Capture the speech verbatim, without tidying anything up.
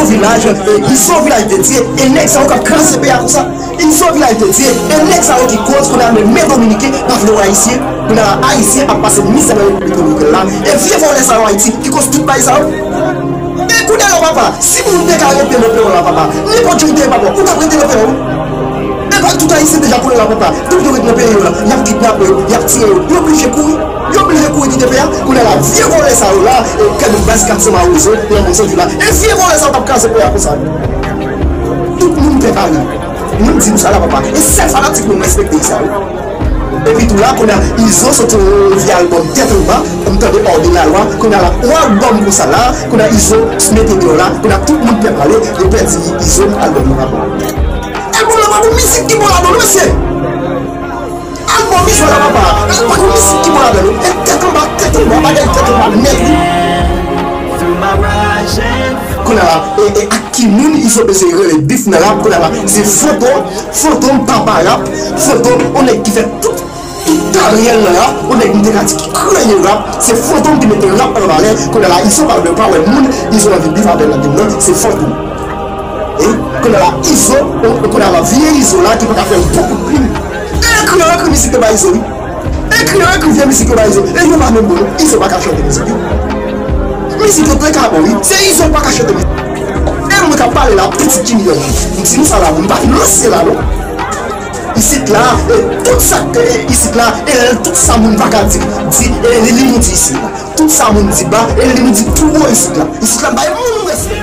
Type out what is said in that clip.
Vilaj, e, Izo Vilaj de Dye, e nèg sa yo k ap kraze peyi a konsa. Izo Vilaj de Dye, e nèg sa yo ki koz kounye a menm, menm Dominiken pa vle wè Ayisyen, kounye a la Ayisyen ap pase mizè nan Repiblik Dominikèn la, e vye vòlè sa yo Ayiti ki koz tout bagay sa yo. E kounye a la papa, si moun te ka rete nan peyi w la papa, nenpòt jan w te ye papa, ou t ap rete nan peyi w. E pa tout Ayisyen deja kounye a la papa, tout yo ret nan peyi yo la, y ap kidnape yo, y ap tiye yo, yo blije kouri. Yo blije kouri kite peyi a. Kounye a la, vye vòlè sa yo la, e, kèk baz kat san mawozo, nan moun santi la. E vye vòlè sa yo k ap kraze peyi a konsa. Tout moun pè pale. Moun di nou sa la papa. E sèl fanatik nou respekte sa yo. Epi tou la, kounye a, Izo soti yon vye albòm tèt anba, m tande Hors de la loi, kounye a la, yon albòm konsa la, kounye a Izo mete deyò la, kounye a tout moun pè pale, yo pèdi Izo albòm nan papa. Albòm nan pa bon, mizik ki bon ladan l, mesye. Albòm Izo la papa, pa gen mizik ki bon ladan l. E tèt anba, tèt anba, bagay tèt anba nèt wi. Kounye a la, e, e ak ki moun Izo bezwen rele bif nan rap, kounye a la, se Fantom, Fantom papa rap, Fantom, yon nèg ki fè tout, tout karyè l nan rap, yon nèg m te ka di ki kreye rap, se Fantom ki mete rap an valè, kounye a la, Izo pa vle pa wè moun, Izo anvi bif avè l nan game nan, se Fantom. E kounye a la, Izo, kounye a la, vye Izo la ki pa ka fè bon kout plim. Ekri an ekri mizik yo ba Izo wi. Ekri an ekri vye mizik yo ba Izo. E yo pa menm bon non. Izo pa ka chante mizik yo. Mizik yo te ka bon wi. Se Izo pa ka chante mizik. E moun k ap pale la, pitit Jimmy Dòmi. M di nou sa la, m pa lanse la non. Isit la, e tout sa k, e, isit la, e tout sa moun pa ka di, di, e li nou di isit la. Tout sa moun di ba, e li nou di tou wo isit la. Isit la, bay moun respè.